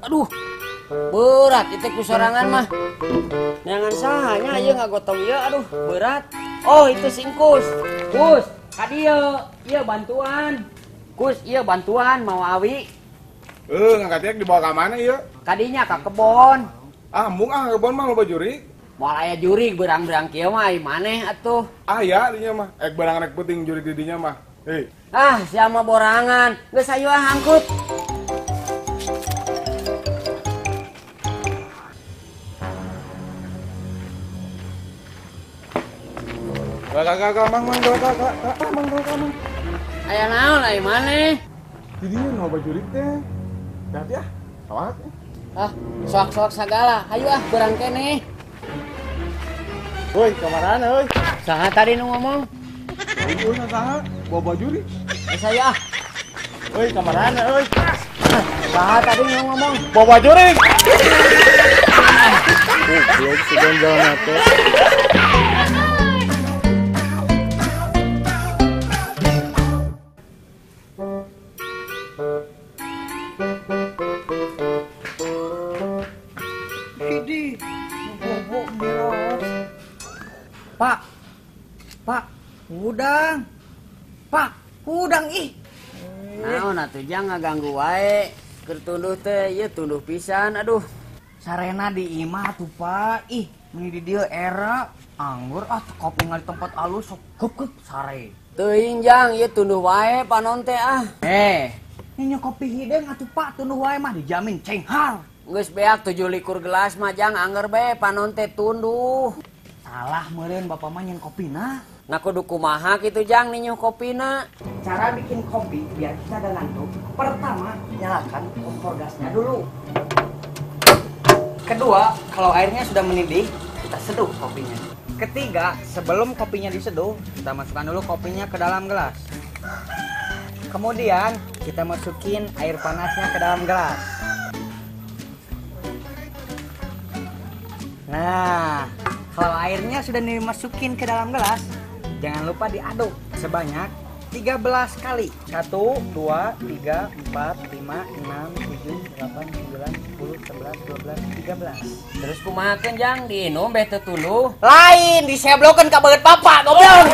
Aduh. Berat itu ku sorangan mah. Jangan sahanya ieu ngagotong ieu aduh berat. Oh itu singkus. Kus, ka dieu. Ieu bantuan. Kus, ieu bantuan mau awi. Ngangkat dibawa ka mana ieu? Kadinya ka kebon. Ah, embung ah kebon mah loba jurig. Moal aya jurig berang-berang kieu mah ai maneh atuh. Aya dinya mah, ek barang rek penting jurig di dinya mah. Hei. Ah, sia mah borangan. Geus ayo ah angkut. Kakak, mang, mang, kakak, kakak, mang, kakak, mang. Aya naon ai maneh? Di dinya loba jurig teh. Hati ah, soak. Ah, soak-soak sagala. Hayu ah, berang keneh. Woi, kamarana euy? Saha tadi nu ngomong? Ieu saha? Bawa jurig. Saya ah. Woi, kamarana euy? Saha tadi nu ngomong? Bawa jurig. Goblok si gonjol teh. Hidi, bobok miros. Pak, Pak, udang. Pak, udang ih. Naon atuh jang ngaganggu wae. Keur tunduh teh ieu tunduh pisan aduh. Sarena di imah tuh Pak. Ih, meni di dieu era anggur ah tekop ningali tempat alus sok gep-gep sare. Teuing jang ieu tunduh wae panon teh ah. Ninyo kopi hideng atuh Pak tunduh wae mah dijamin cenghar. Geus beak 27 gelas mah jang angger bae panon teh tunduh. Salah meureun bapak mah nyen kopina. Nah kudu kumaha kitu jang ninyo kopina. Cara bikin kopi biar kita gak ngantuk, pertama nyalakan kompor gasnya dulu. Kedua, kalau airnya sudah mendidih, kita seduh kopinya. Ketiga, sebelum kopinya diseduh, kita masukkan dulu kopinya ke dalam gelas. Kemudian kita masukin air panasnya ke dalam gelas. Nah, kalau airnya sudah dimasukin ke dalam gelas, jangan lupa diaduk sebanyak 13 kali. 1, 2, 3, 4, 5, 6, 7, 8, 9, 10, 11, 12, 13. Terus kumahakeun jang diinum beh teu tunduh? Lain, diseblokeun ka beungeut papa, goblok.